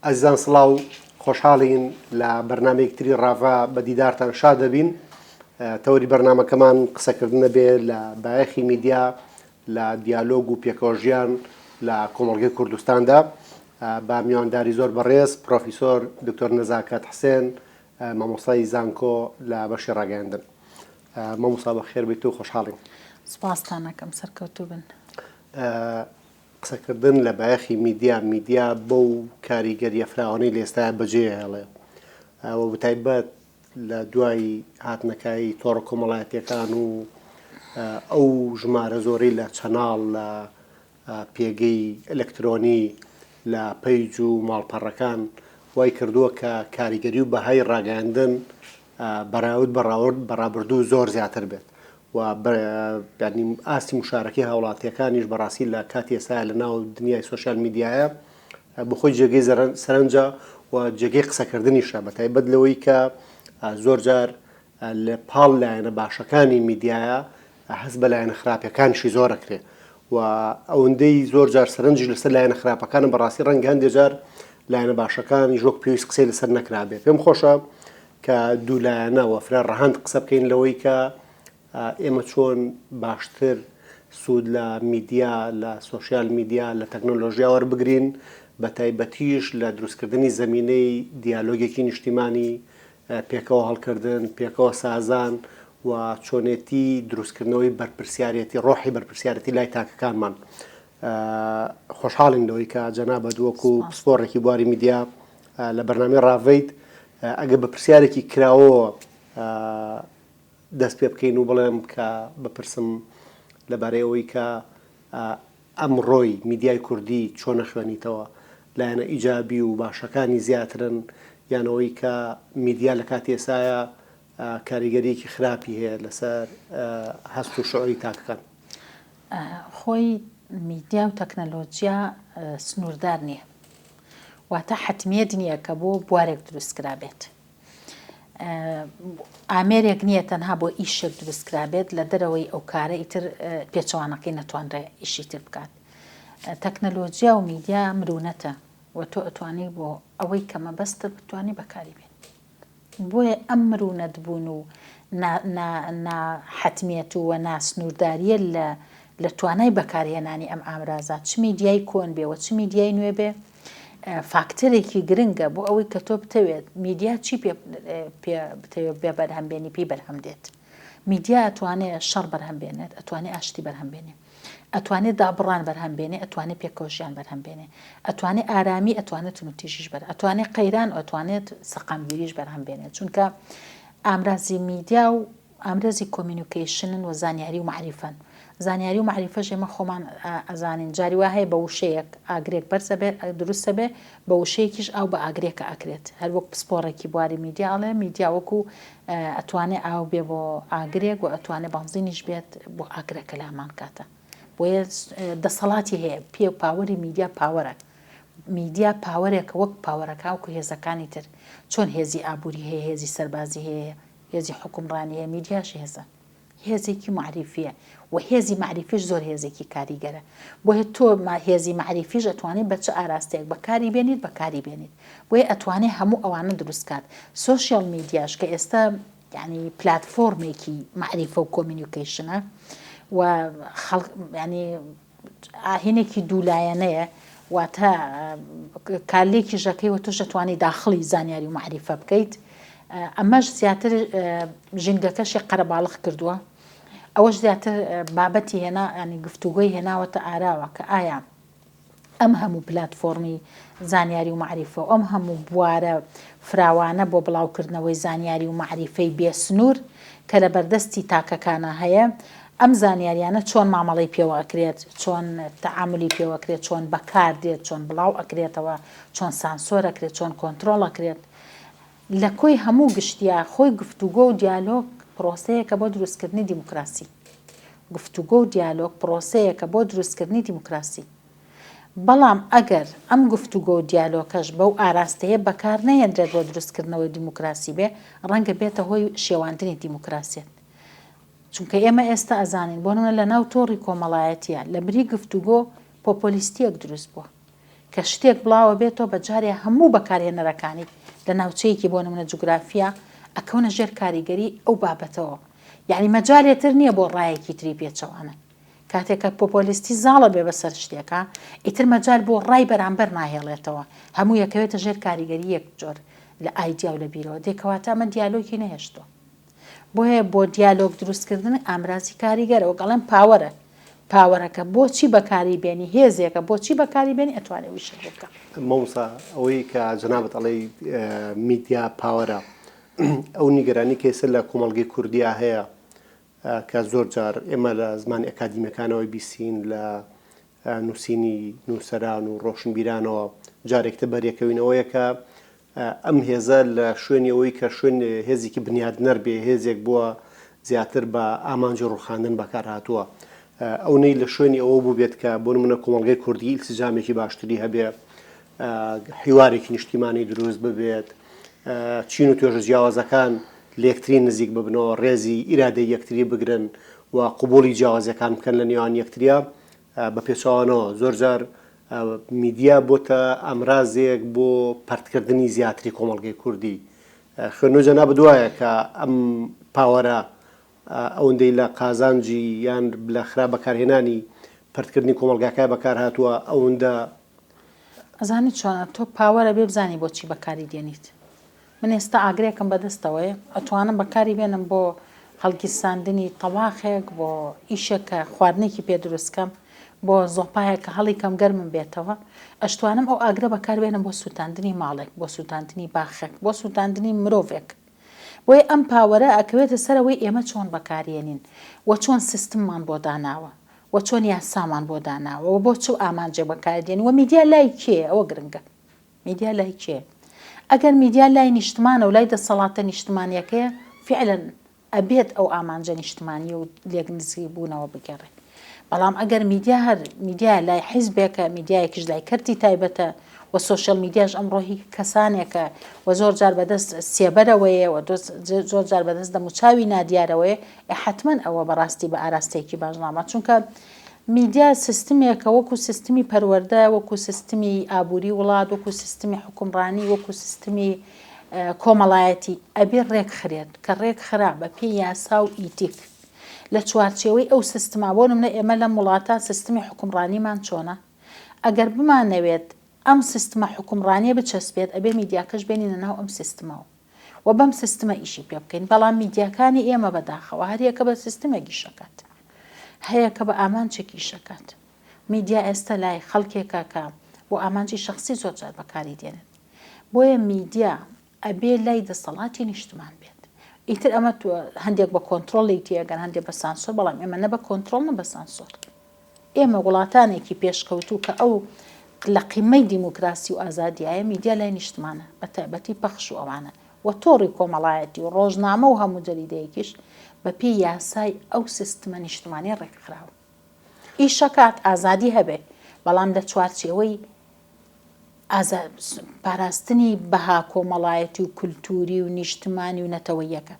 ئازیزان سڵاو، خۆشحاڵین لە بەرنامەیەک تری ڕاڤە بە دیدارتان شاد دەبین. تەوەری بەرنامەکەمان قسەکردنە بێ لە بایەخی میدیا لە دیالۆگ و پێکەوەژیان لە کۆمەڵگەی کوردستاندا بە میوانداری زۆر بەڕێز پرۆفیسۆر دکتۆر نەزاکەت حسێن مامۆستای زانکۆ لە بەشی ڕاگەیاندن. مامۆستا بەخێر بیت و خۆشحاڵین. سوپاستان ئەکەم سەرکەوتوو بن. قسەکردن لە بایەخی میدیا، میدیا بەو کاریگەرییە فراوانەی لە ئێستایا بەجێیەهێڵێ و بەتایبەت لە دوای هاتنەکایەی تۆڕە کۆمەڵایەتییەکان و ئەو ژمارە زۆرەی لە channel، لە پێگەی ئەلکترۆنی، لە page و ماڵپەڕەکان وای کردووە کە کاریگەری و بەهای ڕاگەیاندن بەراورد بە ڕاورد بە ڕابردوو زۆر زیاتر بێت و یانی ئاستی مشارەکەی هاوڵاتیەکانیش بەڕاستی لە کاتی ئێستایا لە ناو دنیای سۆشیال میدیایە بۆ خۆی جێگەی سەرنجە و جێگەی قسەکردنیشە بە تایبەت لەوەی کە زۆر جار لە پاڵ لایەنە باشەکانی میدیایە هەست بە لایەنە خراپەکانیشی زۆر ئەکرێ و ئەوەندەی زۆر جار سەرنجیش لەسەر لایەنە خراپەکانە بەڕاستی ڕەنگە هەندێ جار لایەنە باشەکانیش وەک پێویست قسەی لەسەر نەکرابێ پێم خۆشە کە دوو لایەنە و فرە ڕەهەند قسە بکەین لەوەی کە ئێمە چۆن باشتر سوود لە میدیا لە سۆشیال میدیا لە تەکنۆلۆژیا وەربگرین بە تایبەتیش لە دروستکردنی زەمینەی دیالۆگێکی نیشتیمانی پێکەوە هەڵکردن، پێکەوە سازان و چۆنێتی دروستکردنەوەی بەرپرسیارێتی، ڕۆحی بەرپرسیارێتی لای تاکەکانمان. خۆشحاڵین لەوەی کە جەنابت وەکو پسپۆڕێکی بواری میدیا لە بەرنامەی ڕاڤەیت، ئەگەر بە پرسیارێکی کراوەوە دەست پێ بکەین و بڵێم کە بپرسم لەبارەی ئەوەی کە ئەمڕۆی میدیای کوردی چۆن ئەخوێنیتەوە؟ لایەنە ئیجابی و باشەکانی زیاترن یان ئەوەی کە میدیا لە کاتی ئێستایا کاریگەرییەکی خراپی هەیە لەسەر هەست و شعوری تاکەکان؟ خۆی میدیا و تەکنەلۆجیا سنووردار نییە. واتە حەتمیەت نییە کە بۆ بوارێک دروست کرابێت. ئامێرێک نییە تەنها بۆ ئیشێک دروست کرابێت لە دەرەوەی ئەو کارە ئیتر پێچەوانەکەی نەتوانرێ ئیشی تر بکات. تەکنەلۆجیا و میدیا مرونەتە و تۆ ئەتوانی بۆ ئەوەی کە مەبەستە بتوانی بەکاری بێنی. بۆیە ئەم مرونەت بوون و نا نا نا حەتمیەت و نا سنووردارییە لە لە توانای بەکارهێنانی ئەم ئامرازە چ میدیای کۆن بێ و چ میدیای نوێ بێ فاکتەرێکی گرنگە بۆ ئەوەی کە تۆ بتەوێت میدیا چی پێ پێ بتەوێت بێ بەرهەم بێنی پێی بەرهەم دێت. میدیا ئەتوانێ شەڕ بەرهەم بێنێت، ئەتوانێ ئاشتی بەرهەم بێنێ. ئەتوانێ دابڕان بەرهەم بێنێ، ئەتوانێ پێکەوە ژیان بەرهەم بێنێ. ئەتوانێ ئارامی، ئەتوانێ توندوتیژیش بەر، ئەتوانێ قەیران و ئەتوانێت سەقامگیریش بەرهەم بێنێ. چونکە ئامرازی میدیا و ئامرازی communication ن و زانیاری و مەعریفەن. زانیاری و مەعریفەش ئێمە خۆمان ئەزانین جاری وا هەیە بە وشەیەک ئاگرێک بەرز ئەبێ دروست ئەبێ، بە وشەیەکیش ئاو بە ئاگرێکا ئەکرێت. هەر وەک پسپۆڕێکی بواری میدیا ئەڵێ میدیا وەکوو ئەتوانێ ئاو بێ بۆ ئاگرێک و ئەتوانێ بەنزینیش بێت بۆ ئاگرەکە لە هەمان کاتە. بۆیە دەسەڵاتی هەیە پێ power ی میدیا power ە. میدیا power ێکە وەک power ەکان وەکو هێزەکانی تر. چۆن هێزی ئابووری هەیە، هێزی سەربازی هەیە، هێزی حوکمڕانی هەیە، میدیاش هێزە. هێزێکی مەعریفییە و هێزی مەعریفیش زۆر هێزێکی کاریگەرە. بۆیە تۆ هێزی مەعریفیش ئەتوانی بە چ ئاراستەیەک بەکاری بێنیت بەکاری بێنیت. بۆیە ئەتوانێ هەموو ئەوانە دروست کات. سۆشیال میدیاش کە ئێستا یانی پلاتفۆرمێکی مەعریفە و communication ە و خەڵک یانی ئاهینێکی دوولایەنەیە واتە کارلێکیش ئەکەی و تۆش ئەتوانی داخڵی زانیاری و مەعریفە بکەیت ئەمەش زیاتر ژینگەکەشی قەرەباڵغ کردووە ئەوەش زیاتر بابەتی هێنا ینی گفتوگۆی هێناوەتە ئاراوە کە ئایا ئەم هەموو پلاتفۆڕمی زانیاری و مەعریفە و ئەم هەموو بوارە فراوانە بۆ بڵاوکردنەوەی زانیاری و مەعریفەی بێ سنوور کە لە بەردەستی تاکەکانا هەیە، ئەم زانیاریانە چۆن مامەڵەی پێوە ئەکرێت، چۆن تەعامولی پێوە ئەکرێت، چۆن بەکار دێت، چۆن بڵاو ئەکرێتەوە، چۆن سانسۆر ئەکرێت، چۆن کۆنترۆڵ ئەکرێت. لە کۆی هەموو گشتیا خۆی گفتوگۆ و دیالۆگ پرۆسەیەکە بۆ دروستکردنی دیموکراسی. گفتوگۆ و دیالۆگ پرۆسەیەکە بۆ دروستکردنی دیموکراسی. بەڵام ئەگەر ئەم گفتوگۆ و دیالۆکەش بەو ئاراستەیە بەکار نەهێنرێت بۆ دروستکردنەوەی دیموکراسی بێ، ڕەنگە بێتە هۆی شێواندنی دیموکراسیەت. چونکە ئێمە ئێستا ئەزانین بۆ نمونە لەناو تۆڕی کۆمەڵایەتیە لەبری گفتوگۆ پۆپۆلیستیەک دروست بووە. کە شتێک بڵاوە بێتەوە بە جارێ هەموو بەکارهێنەرەکانی لە ناوچەیەکی بۆ نمونە جوگرافیا ئەکەونە ژێر کاریگەری ئەو بابەتەوە یانی مەجالێ تر نیە بۆ ڕایەکی تری پێچەوانە کاتێک کە پۆپۆلیستی زاڵە بێ بەسەر شتێکا ئیتر مەجال بۆ ڕای بەرامبەر ناهێڵێتەوە هەموو یەکەوێتە ژێر کاریگەری یەک جۆر لە ئایدیا و لە بیرەوە دێ کەواتە ئەمە دیالۆگی نەهێشتووە بۆیە بۆ دیالۆگ دروستکردن ئامرازی کاریگەرە وەک ئەڵێن power ە power ەکە بۆچی بەکاری بێنی هێزێکە بۆچی بەکاری بێنی ئەتوانێ ئەو ئیشەت بۆ بکا. مامۆستا ئەوەی کە جەنابت ئەڵێی میدیا power ە ئەو نیگەرانی کە ئێستا لە کۆمەڵگەی کوردیا هەیە کە زۆر جار ئێمە لە زمانی ئەکادیمیەکانەوە بیسین لە نووسینی نووسەران و ڕۆشنبیرانەوە جارێکتر بەریەکەوین ئەوەیە کە ئەم هێزە لە شوێنی ئەوەی کە شوێن هێزێکی بنیادنەر بێ هێزێک بووە زیاتر بە ئامانجی ڕوخاندن بەکار هاتووە ئەو نەی لە شوێنی ئەوە بووبێت کە بۆ نمونە کۆمەڵگەی کوردی ئیلتیزامێکی باشتری هەبێ حیوارێکی نیشتیمانی دروست ببێت چین و توێژە جیاوازەکان لێکتری نزیک ببنەوە ڕێزی ئیرادەی یەکتری بگرن و قبوڵی جیاوازیەکان بکەن لە نێوان یەکتریا بە پێچەوانەوە زۆرجار میدیا بۆتە ئامرازێک بۆ پەرتکردنی زیاتری کۆمەڵگەی کوردی. خوێندنەوەی جەنابت وایە کە ئەم power ە ئەوەندەی لە قازانجی یان لە خراپ بەکارهێنانی پەرتکردنی کۆمەڵگاکە بەکارهاتووە ئەوەندە ئەزانی چۆنە تۆ power ە بێ بزانی بۆچی بەکاری دێنیت من ئێستا ئاگرێکم بەدەستەوەیە ئەتوانم بەکاری بێنم بۆ هەڵگیرساندنی تەواخێک بۆ ئیشێک کە خواردنێکی پێ دروست کەم بۆ زۆپایەک کە هەڵی کەم گەرمم بێتەوە ئەشتوانم ئەو ئاگرە بەکار بێنم بۆ سووتاندنی ماڵێک بۆ سووتاندنی باخێک بۆ سووتاندنی مرۆڤێک بۆیە ئەم power ە ئەکەوێتە سەر ئەوەی ئێمە چۆن بەکاریێنین و چۆن سیستممان بۆ داناوە و چۆن یاسامان بۆ داناوە و بۆ چ ئامانجێک بەکاری دێنین و میدیا لای کێیە ئەوە گرنگە. میدیا لای کێیە؟ ئەگەر میدیا لای نیشتمانە و لای دەسەڵاتە نیشتمانیەکەیە فیعلەن ئەبێت ئەو ئامانجە نیشتمانیە و لێک نزیک بوونەوە بگێڕێ. بەڵام ئەگەر میدیا هەر میدیا لای حیزبێکە، میدیایەکیش لای کەرتی تایبەتە و سۆشیال میدیاش ئەمڕۆ هی کەسانێکە و زۆر جار بەدەست سێبەرەوەیە و زۆر جار بەدەست دەموچاوی نادیارەوەیە، ئێ حەتمەن ئەوە بەڕاستی بە ئاراستەیەکی باش ناڕوات. چونکە میدیا سیستمێکە وەکو سیستمی پەروەردە، وەکو سیستمی ئابووری وڵات، وەکو سیستمی حوکمڕانی، وەکو سیستمی کۆمەڵایەتی ئەبێ ڕێکخرێت، کە ڕێکخرا بە پێی یاسا و ئیتیک لە چوارچێوەی ئەو سیستمە، بۆ نمونە ئێمە لەم وڵاتە سیستمی حوکمڕانیمان چۆنە؟ ئەگەر بمانەوێت ئەم سیستمە حوکمڕانیە بچەسپێت ئەبێ میدیاکەش بێنینە ناو ئەم سیستمەوە و بەم سیستمە ئیشی پێ بکەین، بەڵام میدیاکانی ئێمە بەداخەوە هەریەکە بە سیستمێک ئیشەکات، هەیە کە بە ئامانجێک ئیشەکات. میدیا ئێستا لای خەڵکێکە کە بۆ ئامانجی شەخسی زۆر جار بەکاری دێنن. بۆیە میدیا ئەبێ لای دەسەڵاتی نیشتمان بێت. ئیتر ئەمە هەندێک بە کۆنترۆڵ لێی تێئەگەن، هەندێک بە سانسۆر، بەڵام ئێمە نە بە کۆنترۆڵ نە بە سانسۆر. ئێمە وڵاتانێکی پێشکەوتوو کە ئەو لە قیممەی دیموکراسی و ئازادیایە، میدیا لای نیشتمانە، بە تایبەتی پەخش و ئەوانە و تۆڕی کۆمەڵایەتی و ڕۆژنامە و هەموو جەریدەیەکیش بە پێی یاسای ئەو سیستمە نیشتمانیە ڕێکخراوە. ئیشەکات ئازادی هەبێ، بەڵام لە چوارچێوەی ئازا پاراستنی بەها کۆمەڵایەتی و کولتووری و نیشتمانی و نەتەوەییەکە.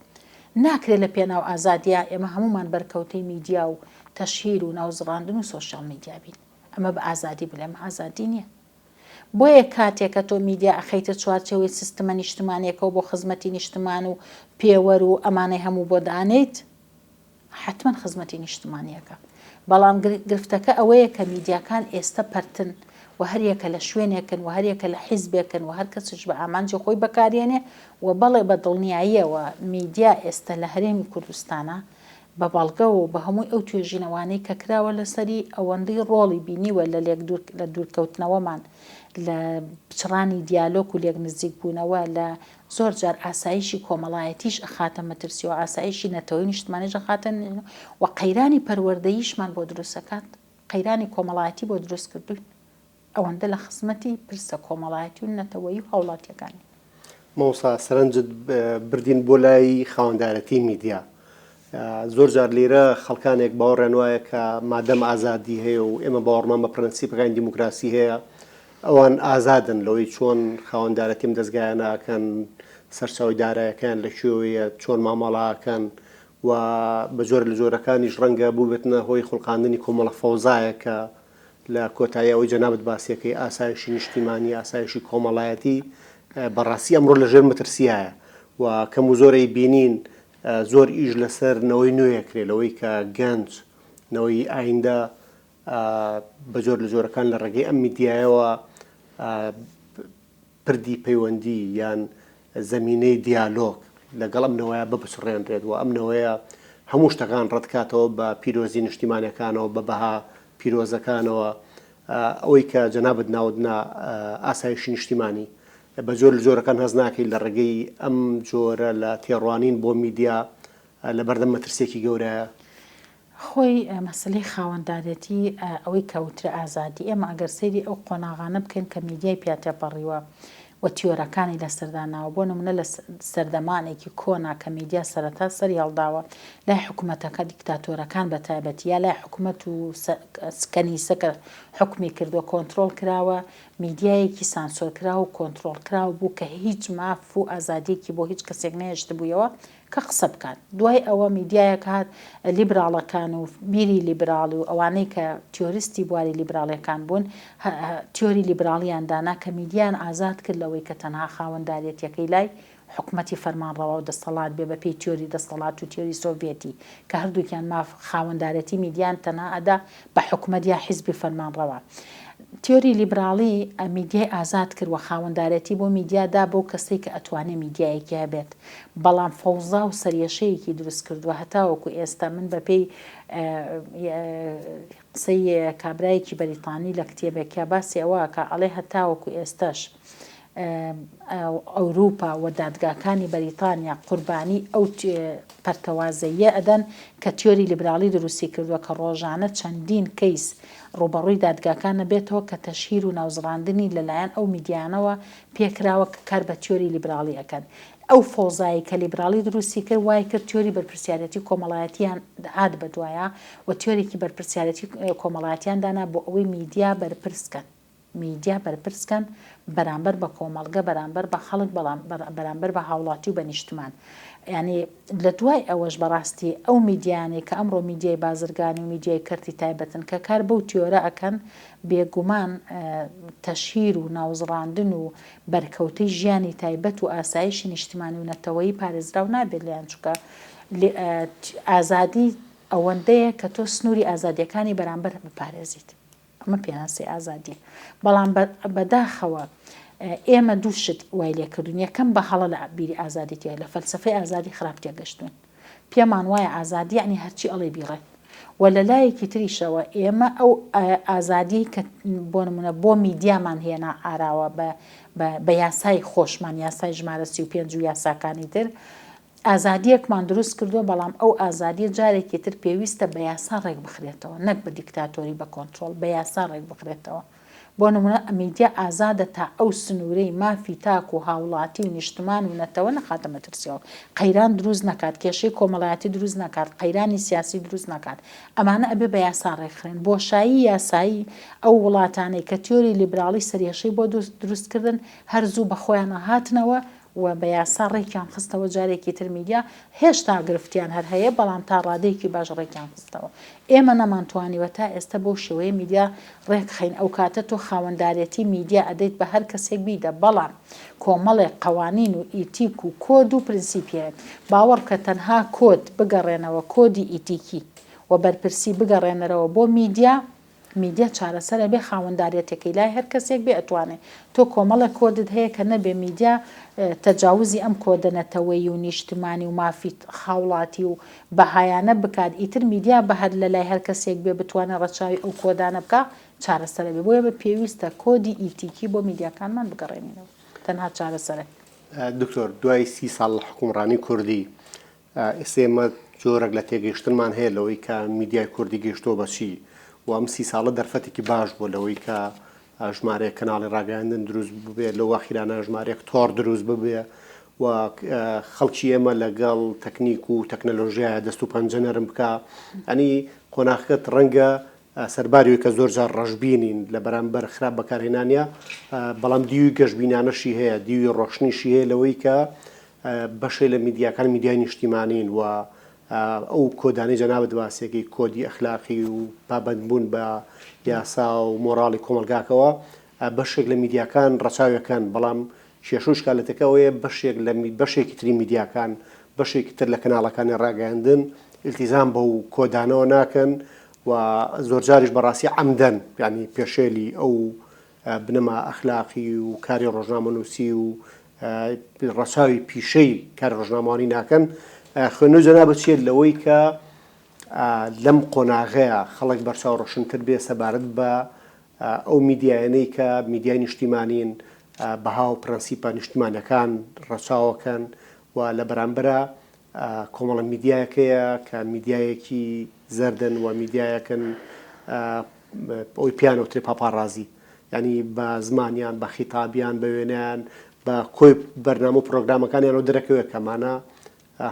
ناکرێ لە پێناو ئازادیا ئێمە هەموومان بەرکەوتەی میدیا و تەشهیر و ناوزڕاندن و سۆشیال میدیا بین. ئەمە بە ئازادی بڵێم ئازادی نییە. بۆیە کاتێ کە تۆ میدیا ئەخەیتە چوارچێوەی سیستمە نیشتمانیەکەوە بۆ خزمەتی نیشتمان و پێوەر و ئەمانەی هەموو بۆ دانێیت، حەتمەن خزمەتی نیشتمانیەکە. بەڵام گرفتەکە ئەوەیە کە میدیاکان ئێستە پەرتن و هەریەکە لە شوێنێکن و هەریەکە لە حیزبێکن و هەر کەسیش بە ئامانجی خۆی بەکاریێنێ و بەڵێ بە دڵنیاییەوە میدیا ئێستە لە هەرێمی کوردستانا بە بەڵگەوە و بە هەمووی ئەو توێژینەوانەی کە کراوە لەسەری ئەوەندەی ڕۆڵی بینیوە لە لێک دوور لە دوورکەوتنەوەمان لە پچڕانی دیالۆک و لێک نزیکبوونەوە لە زۆر جار ئاسایشی کۆمەڵایەتیش ئەخاتە مەترسیەوە، ئاسایشی نەتەوەیی و نیشتمانیش ئەخاتە و قەیرانی پەروەردەییشمان بۆ دروست ئەکات، قەیرانی کۆمەڵایەتی بۆ دروست کردووین، ئەوەندە لە خزمەتی پرسە کۆمەڵایەتی و نەتەوەیی و هاوڵاتیەکانین. مامۆستا سەرنجت بردین بۆ لای خاوەندارەتی میدیا، زۆر جار لێرە خەڵکانێک باوەڕیان وایە کە مادەم ئازادی هەیە و ئێمە باوەڕمان بە پرەنسیپەکانی دیموکراسی هەیە، ئەوان ئازادن لەوەی چۆن خاوەندارەتی ئەم دەزگایانە ئەکەن، سەرچاوەی دارایەکەیان لە کوێوەیە، چۆن مامەڵە ئەکەن و بە جۆرە لە جۆرەکانیش ڕەنگە بووبێتنە هۆی خوڵقاندنی کۆمەڵە فەوزایەک کە. لە کۆتایی ئەوەی جەنابت باسیەکەی ئاسایشی نیشتیمانی، ئاسایشی کۆمەڵایەتی بەڕاستی ئەمڕۆ لە ژێر مەترسیایە و کەم و زۆر ئەیبینین زۆر ئیش لەسەر نەوەی نوێ ئەکرێ لەوەی کە گەنج نەوەی ئایندە بە جۆر لە جۆرەکان لە ڕێگەی ئەم میدیایەوە پردی پەیوەندی یان زەمینەی دیالۆگ لەگەڵ ئەم نەوەیە بپچڕێنرێت و ئەم نەوەیە هەموو شتەکان ڕەتکاتەوە بە پیرۆزی نیشتیمانەکانەوە بە بەها پیرۆزەکانەوە ئەوەی کە جەنابت ناوت نا ئاسایشی نیشتیمانی بە جۆر لە جۆرەکان هەست ناکەی لە ڕێگەی ئەم جۆرە لە تێڕوانین بۆ میدیا لە بەردەم مەترسیەکی گەورەیە؟ خۆی مەسەلەی خاوەندارێتی ئەوەی کە وترا ئازادی، ئێمە ئەگەر سەیری ئەو قۆناغانە بکەین کە میدیای پیا تێپەڕیوە و تیۆرەکانی لەسەر داناوە، بۆ نمونە لە سەردەمانێکی کۆنا کە میدیا سەرەتا سەری هەڵداوە لای حکومەتەکە دیکتاتۆرەکان بە تایبەتی یا لای حکومەت و کەنیسە کە حوکمی کردوە کۆنترۆڵ کراوە، میدیایەکی سانسۆرکراو و کۆنترۆڵکراو بوو کە هیچ ماف و ئازادیەکی بۆ هیچ کەسێک نەهێشتبوویەوە کە قسە بکات. دوای ئەوە میدیایەک هات لیبراڵەکان و بیری لیبراڵی و ئەوانەی کە تیۆریستی بواری لیبراڵیەکان بوون تیۆری لیبراڵیان دانا کە میدیایان ئازاد کرد لەوەی کە تەنها خاوەنداریەتیەکەی لای حکومەتی فەرمانڕەوا و دەستەڵات بێ بە پێی تیۆری دەستەڵات و تیۆری سۆڤیەتی کە هەردووکیان ماف خاوەندارێتی میدیایان تەنها ئەدا بە حکومەت یا حیزبی فەرمانڕەوا. تیۆری لیبراڵی میدیای ئازاد کرد و خاوەندارێتی بۆ میدیا دا بەو کەسەی کە ئەتوانێ میدیایەکی هەبێت بەڵام فەوزا و سەریەشەیەکی دروست کردووە هەتاوەکو ئێستا من بەپێی قسەی کابرایەکی بەریتانی لە کتێبێکیا باسی ئەوە ئەکا ئەڵێ هەتاوەکو ئێستاش ئەوروپا و دادگاکانی بەریتانیا قوربانی ئەو پەرتەوازەییە ئەدەن کە تیۆری لیبراڵی دروستی کردووە کە ڕۆژانە چەندین کەیس ڕووبەڕووی دادگاکان ئەبێتەوە کە تەشهیر و ناوزڕاندنی لەلایەن ئەو میدیانەوە پێکراوە کە کار بە تیۆری لیبراڵی ئەکەن. ئەو فەوزایەی کە لیبراڵی دروستی کرد وای کرد تیۆری بەرپرسیارێتی کۆمەڵایەتیان هات بەدوایا و تیۆرێکی بەرپرسیارێتی کۆمەڵایەتیان دانا بۆ ئەوەی میدیا بەرپرس کەن. میدیا بەرپرس کەن بەرامبەر بە کۆمەڵگە، بەرامبەر بە خەڵک، بەڵام بەرامبەر بە هاوڵاتی و بە نیشتمان. یانی لە دوای ئەوەش بەڕاستی ئەو میدیایانەی کە ئەمڕۆ میدیای بازرگانی و میدیای کەرتی تایبەتن کە کار بەو تیۆرە ئەکەن بێگومان تەشهیر و ناوزڕاندن و بەرکەوتەی ژیانی تایبەت و ئاسایشی نیشتمانی و نەتەوەیی پارێزراو نابێت لێیان چونکە ئازادی ئەوەندەیە کە تۆ سنووری ئازادیەکانی بەرامبەر بپارێزیت. ئەمە پێناسەی ئازادیە. بەڵام بەداخەوە ئێمە دوو شت وای لێکردوین، یەکەم بە هەڵە لە بیری ئازادی تێ لە فەلسەفەی ئازادی خراپ تێگەشتوین. پێمان وایە ئازادی یەعنی هەرچی ئەڵێی بیڵێ. و لە لایەکی تریشەوە ئێمە ئەو ئازادیەی کە بۆ نمونە بۆ میدیامان هێنا ئاراوە بە بە یاسای خۆشمان یاسای ژمارە 35 و یاساکانی تر ئازادیەکمان دروست کردووە، بەڵام ئەو ئازادیە جارێکی تر پێویستە بە یاسا ڕێکبخرێتەوە، نەک بە دیکتاتۆری بە کۆنترۆڵ، بە یاسا ڕێکبخرێتەوە. بۆ نمونە میدیا ئازادە تا ئەو سنورەی مافی تاک و هاوڵاتی و نیشتمان و نەتەوە نەخاتە مەترسیەوە، قەیران دروست نەکات، کێشەی کۆمەڵایەتی دروست نەکات، قەیرانی سیاسی دروست نەکات. ئەمانە ئەبێ بە یاسا ڕێکخرێن. بۆشایی یاسایی ئەو وڵاتانەی کە تیۆری لیبراڵی سەریەشەی بۆ دروست کردن هەر زوو بە خۆیانا هاتنەوە و بە یاسا ڕێکیان خستەوە جارێکی تر میدیا هێشتا گرفتیان هەر هەیە بەڵام تا ڕادەیەکی باش ڕێکیان خستەوە ئێمە نەمانتوانیوە تا ئێستا بەو شێوەیە میدیا ڕێکخەین ئەوکاتە تۆ خاوەندارێتی میدیا ئەدەیت بە هەر کەسێک بیدە بەڵام کۆمەڵێک قەوانین و ئیتیک و کۆد و پرنسیپی هەیە باوەڕ بکە تەنها کۆد بگەڕێنەوە کۆدی ئیتیکی و بەرپرسی بگەڕێنەرەوە بۆ میدیا میدیا چارەسەرە بێ خاوەنداریەتەکەی لای هەر کەسێک بێ ئەتوانێ تۆ کۆمەڵێک کۆدت هەیە کە نەبێ میدیا تەجاوزی ئەم کۆدە نەتەوەیی و نیشتمانی و مافی هاوڵاتی و بەهایانە بکات ئیتر میدیا بە هەر لە لای هەر کەسێک بێ بتوانێ ڕەچاوی ئەو کۆدانە بکا چارەسەرە بێ بۆیە بە پێویستە کۆدی ئیتیکی بۆ میدیاکانمان بگەڕێنینەوە تەنها چارەسەرە. دکتۆر دوای سی ساڵ لە حوکمڕانی کوردی ئێستا ئێمە جۆرەک لە تێگەیشتنمان هەیە لەوەی کە میدیای کوردی گەیشتووە بە چی و ئەم سی ساڵە دەرفەتێکی باش بووە لەوەی کە ژمارەیەک کەناڵی ڕاگەیاندن دروست ببێ لەو ئەخیرانە ژمارەیەک تۆڕ دروست ببێ و خەڵکی ئێمە لەگەڵ تەکنیک و تەکنەلۆژیایە دەست و پەنجە نەرم بکا ئەنی قۆناغەکەت ڕەنگە سەرباری ئەوەی کە زۆر جار ڕەشبینین لە بەرامبەر خراپ بەکارهێنانیا بەڵام دیوی گەشبینانەشی هەیە دیوی ڕۆشنیشی هەیە لەوەی کە بەشێ لە میدیاکان میدیای نیشتیمانین و ئەو کۆدانەی جەنابت باسیەکەی کۆدی ئەخلاقی و پابەندبوون بە یاسا و مۆراڵی کۆمەڵگاکەوە بەشێک لە میدیاکان ڕەچاویەکەن بەڵام کێشە و شکالەتەکە ئەوەیە بەشێک لە بەشێکی تری میدیاکان بەشێکی تر لە کەناڵەکانی ڕاگەیاندن ئیلتیزام بەو کۆدانەوە ناکەن و زۆرجاریش بەڕاستی عەمدەن یانی پێشێلی ئەو بنەما ئەخلاقی و کاری ڕۆژنامەنووسی و ڕەچاوی پیشەی کاری ڕۆژنامەوانی ناکەن. خوێندنەوەی جەنابت چییە لەوەی کە لەم قۆناغەیە خەڵک بەرچاو ڕۆشنتر بێ سەبارەت بە ئەو میدیایانەی کە میدیای نیشتیمانین، بەها و پرەنسیپە نیشتمانیەکان ڕەچاوەکەن و لە بەرامبەرا کۆمەڵە میدیایەک هەیە کە میدیایەکی زەردن و میدیایەکن ئەوەی پێیان ئەوترێ پاپاڕازی یانی بە زمانیان بە خیتابیان بە وێنەیان بە کۆی بەرنامە و پرۆگرامەکانیانەوە دەرەکەوێت کەمانە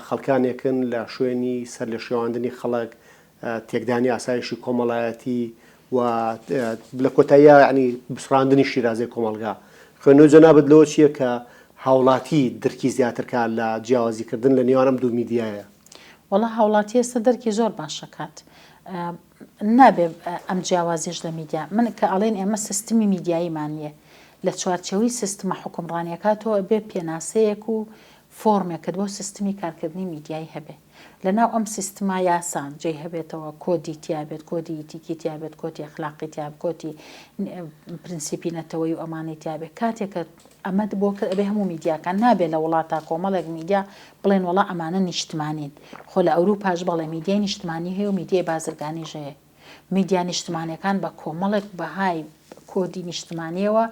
خەڵکانێکن لە شوێنی سەرلێشێواندنی خەڵک، تێکدانی ئاسایشی کۆمەڵایەتی و لە کۆتاییا یانی بسڕاندنی شیرازەی کۆمەڵگا. خوێندنەوەی جەنابت لەوە چییە کە هاوڵاتی درکی زیاتر کا لە جیاوازیکردن لە نێوان ئەم دوو میدیایە؟ وەڵا هاوڵاتی ئێستا دەرکی زۆر باش ئەکات. نابێ ئەم جیاوازیەش لە میدیا من کە ئەڵێن ئێمە سیستمی میدیاییمان نییە لە چوارچێوەی سیستمە حوکمڕانیەکە تۆ ئەبێ پێناسەیەک و فۆرمێکت بۆ سیستمی کارکردنی میدیایی هەبێ. لە ناو ئەم سیستمە یاسا جێی هەبێتەوە، کۆدی تیا بێت، کۆدی ئیتیکی تیا بێت، کۆتی ئەخلاقی تیا بێت، کۆتی پرنسیپی نەتەوەیی و ئەمانەی تیا بێت. کاتێک کە ئەمەت بۆ کرد ئەبێ هەموو میدیاکان، نابێ لە وڵاتا کۆمەڵێک میدیا بڵێن وەڵا ئەمانە نیشتمانین. خۆ لە ئەوروپاش بەڵێ میدیای نیشتمانی هەیە و میدیای بازرگانیش هەیە. میدیا نیشتمانیەکان بە کۆمەڵێک بەهای کۆدی نیشتمانیەوە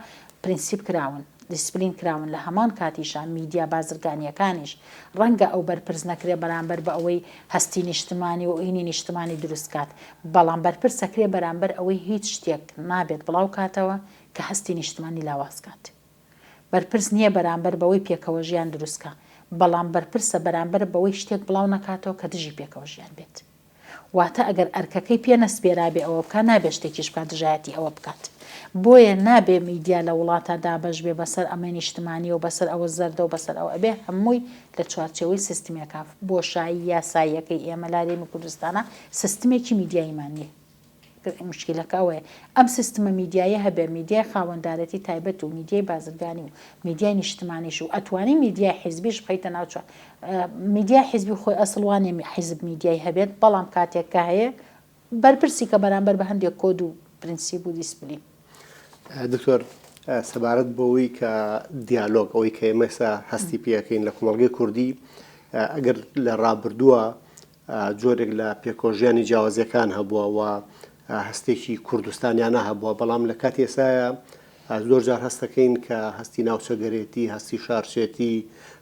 پرنسیپ کراون، دیسپلین کراون، لە هەمان کاتیشا میدیا بازرگانیەکانیش ڕەنگە ئەو بەرپرس نەکرێ بەرامبەر بە ئەوەی هەستی نیشتمانی و هینی نیشتمانی دروست کات، بەڵام بەرپرس ئەکرێ بەرامبەر ئەوەی هیچ شتێک نابێت بڵاو کاتەوە کە هەستی نیشتمانی لاواز کات. بەرپرس نیە بەرامبەر بەوەی پێکەوەژیان دروست کا، بەڵام بەرپرسە بەرامبەر بەوەی شتێک بڵاو نەکاتەوە کە دژی پێکەوەژیان بێت. واتە ئەگەر ئەرکەکەی پێ نەسپێرابێ ئەوە بکات نابێ شتێکیش بکات دژایەتی ئەوە بکات. بۆیە نابێ میدیا لە وڵاتا دابەش بێ بەسەر ئەمەی نیشتمانیە و بەسەر ئەوە زەردە و بەسەر ئەوە ئەبێ هەمووی لە چوارچێوەی سیستمێکا بۆشایی یاساییەکەی ئێمە لە هەرێمی کوردستانا سیستمێکی میدیاییمان نیە. موشکیلەکە ئەوەیە ئەم سیستمە میدیایە هەبێ، میدیای خاوەندارێتی تایبەت و میدیای بازرگانی و میدیای نیشتمانیش و ئەتوانی میدیای حیزبیش بخەیتە ناو چوار میدیای حیزبی خۆی ئەسڵ وا نیە حیزب میدیای هەبێت بەڵام کاتێک کە هەیە بەرپرسی کە بەرامبەر بە هەندێک کۆد و پرنسیپ و دیسپلین. دکتۆر سەبارەت بەوەی کە دیالۆگ ئەوەی کە ئێمە ئێستا هەستی پێ ئەکەین لە کۆمەڵگەی کوردی ئەگەر لە ڕابردووە جۆرێک لە پێکەوەژیانی جیاوازیەکان هەبووە و هەستێکی کوردستانیانە هەبووە، بەڵام لە کاتی ئێستایا زۆر جار هەستەکەین کە هەستی ناوچەگەرێتی، هەستی شارچێتی،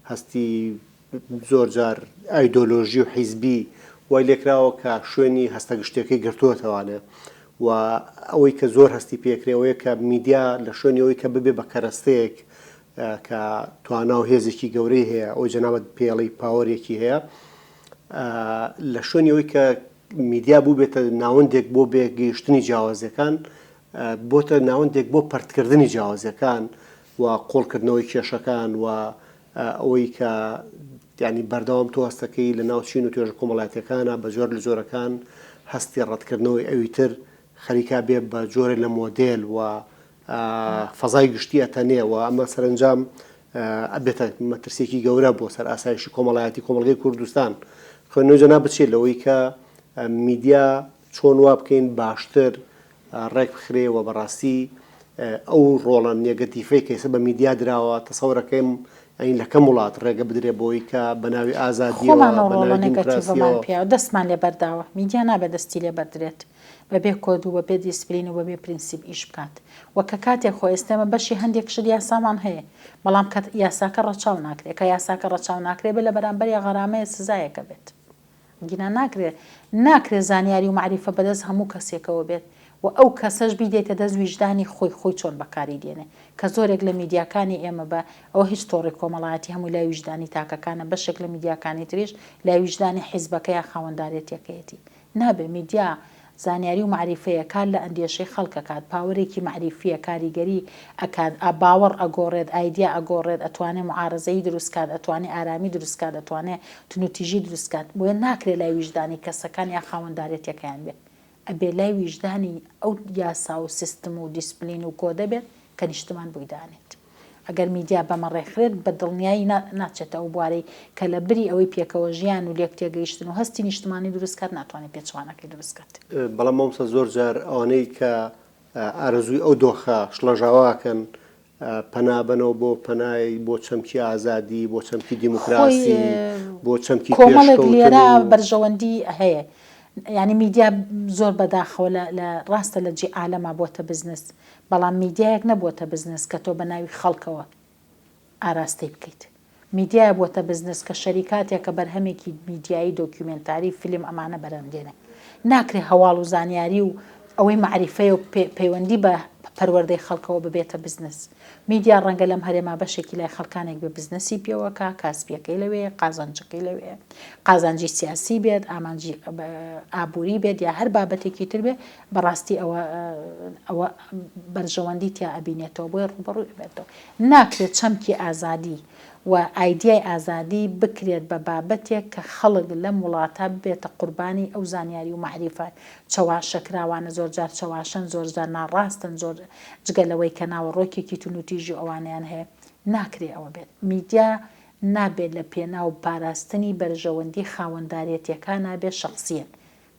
هەستی زۆر جار ئایدۆلۆژی و حیزبی وای لێکراوە کە شوێنی هەستە گشتیەکەی گرتووەتەوانێ و ئەوەی کە زۆر هەستی پێکرێ ئەوەیە کە میدیا لە شوێنی ئەوەی کە ببێ بە کەرەستەیەک کە توانا و هێزێکی گەورەی هەیە ئەوەی جەنابت پێڵی پاوەرێکی هەیە لە شوێنی ئەوەی کە میدیا بووبێتە ناوەندێک بۆ بێگەیشتنی جیاوازیەکان بۆتە ناوەندێک بۆ پەرتکردنی جیاوازیەکان و قۆڵکردنەوەی کێشەکان و ئەوەی کە ینی بەردەوام تۆ هەستەکەی لە ناو چین و توێژە کۆمەڵاتیەکانە بە جۆر لە جۆرەکان هەستی ڕەتکردنەوەی ئەوی تر خەریکا بێ بە جۆرێ لە مۆدێل و فەزای گشتی ئەتەنێ و ئەمە سەرەنجام ئەبێتە مەترسیەکی گەورە بۆ سەر ئاسایشی کۆمەڵایەتی کۆمەڵگەی کوردستان. خوێندنەوەی جەناب بچێت لەوەی کە میدیا چۆن وا بکەین باشتر ڕێک بخرێ و بەڕاستی ئەو ڕۆڵە نێگەتیفەی کە ئێستا بە میدیا دراوە تەسەورەکەیم ئەین لە کەم وڵات ڕێگە بدرێ بۆی کە بە ناوی ئازادیەوە خۆمان ئەو بە ڕۆڵە ناوی نێگەتیڤەمان دیموکراسیەوە. پێیە دەستمان لێ بەرداوە میدیا نابێ دەستی لێ بەردرێت. بەبێ کۆد و بەبێ دیسپلین و بەبێ پرینسیپ ئیش بکات وە کە کاتێک خۆ ئێستا ئێمە بەشی هەندێک شت یاسامان هەیە بەڵام کە یاساکە ڕەچاو ناکرێ کە یاساکە ڕەچاو ناکرێ بێ لە بەرامبەریا غەرامەیە سزایەکە بێت گینا ناکرێ ناکرێ زانیاری و مەعریفە بەدەست هەموو کەسێکەوە بێت و ئەو کەسەش بیدەیتە دەست ویژدانی خۆی خۆی چۆن بەکاری دێنێ کە زۆرێک لە میدیاکانی ئێمە بە ئەوە هیچ تۆڕی کۆمەڵایەتی هەمووی لای ویژدانی تاکەکانە بەشێک لە میدیاکانی تریش لای ویژدانی حیزبەکە یا خاوەندارێتیەکەیەتی نابێ میدیا زانیاری و مەعریفەیە کار لە ئەندێشەی خەڵک ئەکات، پاوەرێکی مەعریفییە کاریگەری ئەکات، باوەڕ ئەگۆڕێت، ئایدیا ئەگۆڕێت، ئەتوانێ موعارەزەیی دروست کات، ئەتوانێ ئارامی دروست کات، ئەتوانێ توندوتیژی دروست کات، بۆیە ناکرێ لای ویژدانی کەسەکان یا خاوەندارێتیەکەیان بێت، ئەبێ لای ویژدانی ئەو یاسا و سیستم و دیسپلین و کۆدە بێت کە نیشتمان بۆی دانێت. ئەگەر میدیا بەمە ڕێکخرێت بە دڵنیایی ناچێتە ئەو بوارەی کە لە بری ئەوەی پێکەوە ژیان و لێک تێگەیشتن و هەستی نیشتمانی دروست کات ناتوانێت پێچەوانەکەی دروست کات. بەڵام مامۆستا زۆر جار ئەوانەی کە ئارەزووی ئەو دۆخە شڵەژاوە ئەکەن پەنا بەنەوە بۆ پەنای بۆ چەمکی ئازادی، بۆ چەمکی خۆی دیموکراسی، بۆ چەمکی کۆمەڵێک پێشکەوتن لێرە و. بەرژەوەندی هەیە یانی میدیا زۆر بەداخەوە لە لە ڕاستە لە جی عالەما بۆتە بزنس بەڵام میدیایەک نەبووەتە بزنس کە تۆ بە ناوی خەڵکەوە ئاراستەی بکەیت. میدیایە بووەتە بزنس کە شەریکاتێکە بەرهەمێکی میدیایی دۆکیومێنتاری فیلم ئەمانە بەرهەم دێنێ. ناکرێ هەواڵ و زانیاری و ئەوەی مەعریفەیە و پەیوەندی بە پەروەردەی خەڵکەوە ببێتە بزنس. میدیا ڕەنگە لەم هەرێمە بەشێکی لای خەڵکانێک بێ بزنسی پێوە کا، کاسپیەکەی لەوێیە، قازانجەکەی لەوێیە. قازانجی سیاسی بێت، ئامانجی ئابووری بێت یا هەر بابەتێکی تر بێ، بەڕاستی ئەوە ئەوە بەرژەوەندی تیا ئەبینێتەوە بۆیە ڕووبەڕووی ئەبێتەوە. ناکرێت چەمکی ئازادی و ئایدیای ئازادی بکرێت بە بابەتێک کە خەڵک لەم وڵاتە ببێتە قوربانی ئەو زانیاری و مەعریفە چەواشەکراوانە زۆرجار چەواشەن زۆرجار ناڕاستن زۆر جگە لەوەی کە ناوەڕۆکێکی توندوتیژی و ئەوانەیان هەیە ناکرێ ئەوە بێت میدیا نابێت لە پێناو پاراستنی بەرژەوەندی خاوەندارێتیەکانا بێت شەخسیەن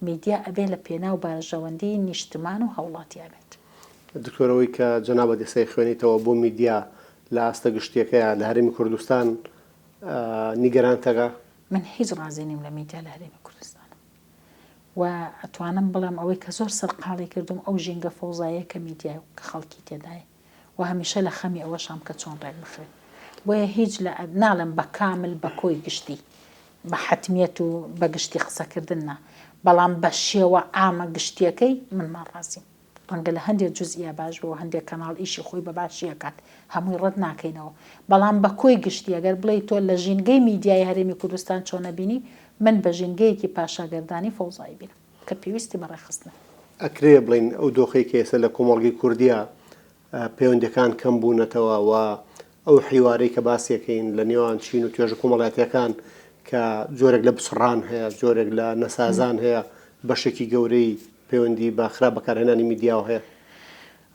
میدیا ئەبێ لە پێناو بەرژەوەندی نیشتمان و هاوڵاتیا بێت. دکتۆر ئەوەی کە جەنابت ئێستا ئەیخوێنیتەوە بۆ میدیا لە ئاستە گشتیەکەیا لە هەرێمی کوردستان نیگەرانتەکا؟ من هیچ ڕازی نیم لە میدیا لە هەرێمی کوردستان و ئەتوانم بڵێم ئەوەی کە زۆر سەرقاڵی کردووم ئەو ژینگە فەوزایە کە میدیای و کە خەڵکی تێدایە و هەمیشە لە خەمی ئەوەشام کە چۆن ڕێک بخرێت بۆیە هیچ لە ناڵێم بە کامل بە کۆی گشتی بە حەتمیەت و بە گشتی قسەکردن نا بەڵام بە شێوە عامە گشتیەکەی من ناڕازیم ڕەنگە لە هەندێک جوزئیا باش بێ و هەندێک کەناڵ ئیشی خۆی بە باشی ئەکات هەمووی ڕەت ناکەینەوە بەڵام بە کۆی گشتی ئەگەر بڵێی تۆ لە ژینگەی میدیای هەرێمی کوردستان چۆن ئەبینی من بە ژینگەیەکی پاشاگەردانی فەوزایی بینم کە پێویستی بە ڕێکخستنە. ئەکرێ بڵێین ئەو دۆخەی کە ئێستا لە کۆمەڵگەی کوردییا پەیوەندیەکان کەم بوونەتەوە و ئەو حیوارەی کە باسی ئەکەین لە نێوان چین و توێژە کۆمەڵایەتیەکان کە جۆرێک لە بچڕان هەیە، جۆرێک لە نەسازان هەیە، بەشێکی گەورەی پەیوەندی بە خراپ بەکارهێنانی میدیاوە هەیە.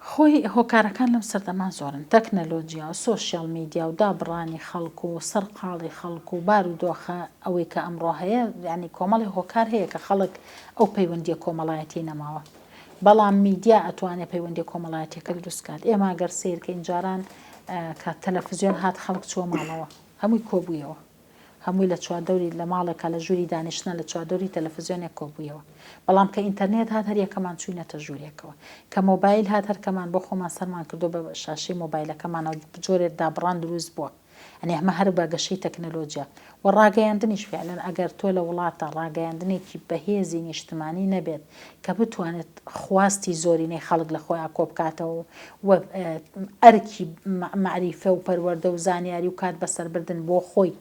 خۆی هۆکارەکان لەم سەردەما زۆرن، تەکنەلۆجیا و سۆشیال میدیا و دابڕانی خەڵک و سەرقاڵی خەڵک و بارودۆخە ئەوەی کە ئەمڕۆ هەیە، یانی کۆمەڵی هۆکار هەیە کە خەڵک ئەو پەیوەندیە کۆمەڵایەتیەی نەماوە. بەڵام میدیا ئەتوانێ پەیوەندیە کۆمەڵایەتیەکە دروست کات. ئێمە گەر سەیر کەین جاران کە تەلەفزیۆن هات خەڵک چووە ماڵەوە هەمووی کۆبوویەوە. هەمووی لە چواردەوری لە ماڵێکا لە ژووری دانیشتنا لە چواردەوری تەلەفزیۆنێک کۆبوویەوە. بەڵام کە ئینتەرنێت هات هەر یەکەمان چووینەتە ژوورێکەوە. کە مۆبایل هات هەر کەمان بۆ خۆمان سەرمان کردووە بە شاشەی مۆبایلەکەمانەوە جۆرێک دابڕان دروست بووە. یانی ئەمە هەر بە گەشەی تەکنەلۆجیا و ڕاگەیاندنیش فیعلەن ئەگەر تۆ لە وڵاتە ڕاگەیاندنێکی بەهێزی نیشتمانی نەبێت کە بتوانێت خواستی زۆرینەی خەڵک لە خۆیا کۆبکاتەوە و ئەرکی مەعریفە و پەروەردە و زانیاری و کات بەسەربردن بۆ خۆی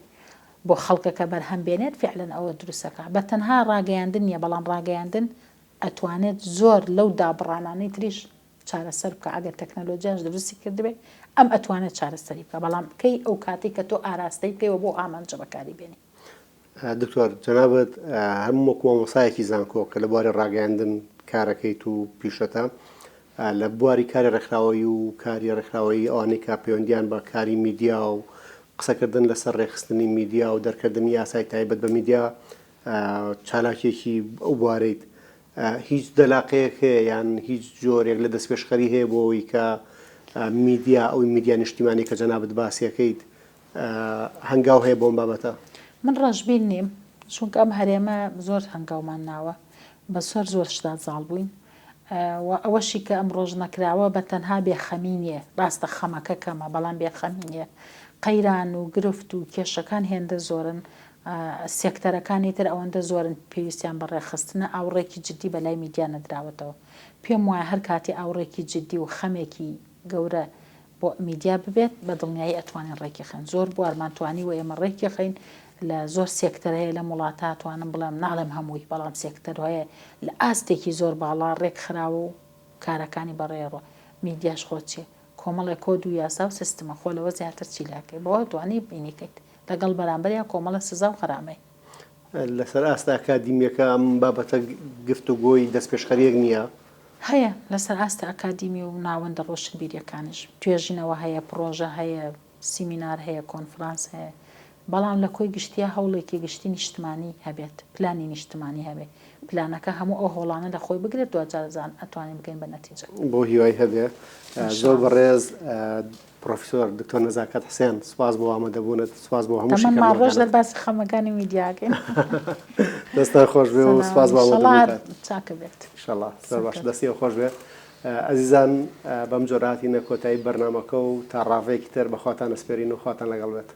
بۆ خەڵکەکە بەرهەم بێنێت فیعلەن ئەوە دروستەکە بە تەنها ڕاگەیاندن نییە بەڵام ڕاگەیاندن ئەتوانێت زۆر لەو دابڕانانەی تریش چارەسەر بکا ئەگەر تەکنەلۆجیاش دروستی کردبێ ئەم ئەتوانێت چارەسەری بکا بەڵام کەی ئەو کاتەی کە تۆ ئاراستەی بکەی و بۆ ئامانجە بەکاری بێنی. دکتۆر جەنابت هەم وەکو مامۆستایەکی زانکۆ کە لە بواری ڕاگەیاندن کارەکەیت و پیشەتە لە بواری کاری ڕێکخراوەیی و کاری ڕێکخراوەیی ئەوانەی کە پەیوەندیان بە کاری میدیا و قسەکردن لەسەر ڕێکخستنی میدیا و دەرکردنی یاسای تایبەت بە میدیا چالاکێکی ئەو بوارەیت هیچ دەلاقەیەک هەیە یان هیچ جۆرێک لە دەستپێشخەری هەیە بۆ ئەوەی کە میدیا ئەو میدیا نیشتیمانی کە جەنابت باسیەکەیت هەنگاو هەیە بۆم بابەتە؟ من ڕەشبین نیم چونکە ئەم هەرێمە زۆر هەنگاومان ناوە بە سەر زۆر شتا زاڵ بووین و ئەوەشی کە ئەمڕۆش نەکراوە بە تەنها بێخەمی نییە ڕاستە خەمەکە کەمە بەڵام بێخەمی نییە قەیران و گرفت و کێشەکان هێندە زۆرن سێکتەرەکانی تر ئەوەندە زۆرن پێویستیان بە ڕێکخستنە، ئاوڕێکی جدی بە لای میدیا نەدراوەتەوە. پێم وایە هەر کاتێ ئاوڕێکی جدی و خەمێکی گەورە بۆ میدیا ببێت، بە دڵنیایی ئەتوانین ڕێکی خەین. زۆر بوارمان توانیوە ئێمە ڕێکی خەین. لە زۆر سێکتەر هەیە لەم وڵاتە توانم بڵێم ناڵێم هەمووی بەڵام سێکتەر هەیە لە ئاستێکی زۆر باڵا ڕێکخراوە و کارەکانی بەڕێڕوە میدیاش خۆ چیە کۆمەڵێ کۆد و یاسا و سیستمە خۆ لەوە زیاتر چی لاکەی بۆ توانی بینیکەیت لەگەڵ بەرامبەریا کۆمەڵە سزا و غەرامەی. لەسەر ئاستە ئەکادیمیەکە ئەم بابەتە گفتوگۆی دەستپێشخەریەک نییە؟ هەیە لەسەر ئاستە ئەکادیمی و ناوەندە ڕۆشنبیریەکانیش توێژینەوە هەیە، پڕۆژە هەیە، سیمینار هەیە، کۆنفرانس هەیە، بەڵام لە کۆی گشتیا هەوڵێکی گشتی نیشتمانی هەبێت، پلانی نیشتمانی هەبێ، پلانەکە هەموو ئەو هەوڵانە لە خۆی بگرێت دواجار ئەتوانین بگەین بە نەتیجە. بۆ هیوای هەبێ. زۆر بەڕێز پرۆفیسۆر دکتۆر نەزاکەت حسێن سوپاس بۆ ئامادەبوونت سوپاس بۆ هەموو تەمەنمان ڕۆژ شیکردنەوەکانت. دەرباسی خەمەکانی میدیاکەین. دەستتان خۆش بێ و سوپاس بۆ ئیشەڵا هەر ئامادەبوونتان. چاکە بێت. ئیشەڵا زۆر باش سەرکەوتوو. دەستی خۆش بێ. ئەزیزان بەم جۆرە هاتینە کۆتایی بەرنامەکە و تا ڕاڤەیەکی تر بە خواتان ئەسپێرین و خواتان لەگەڵ بێت.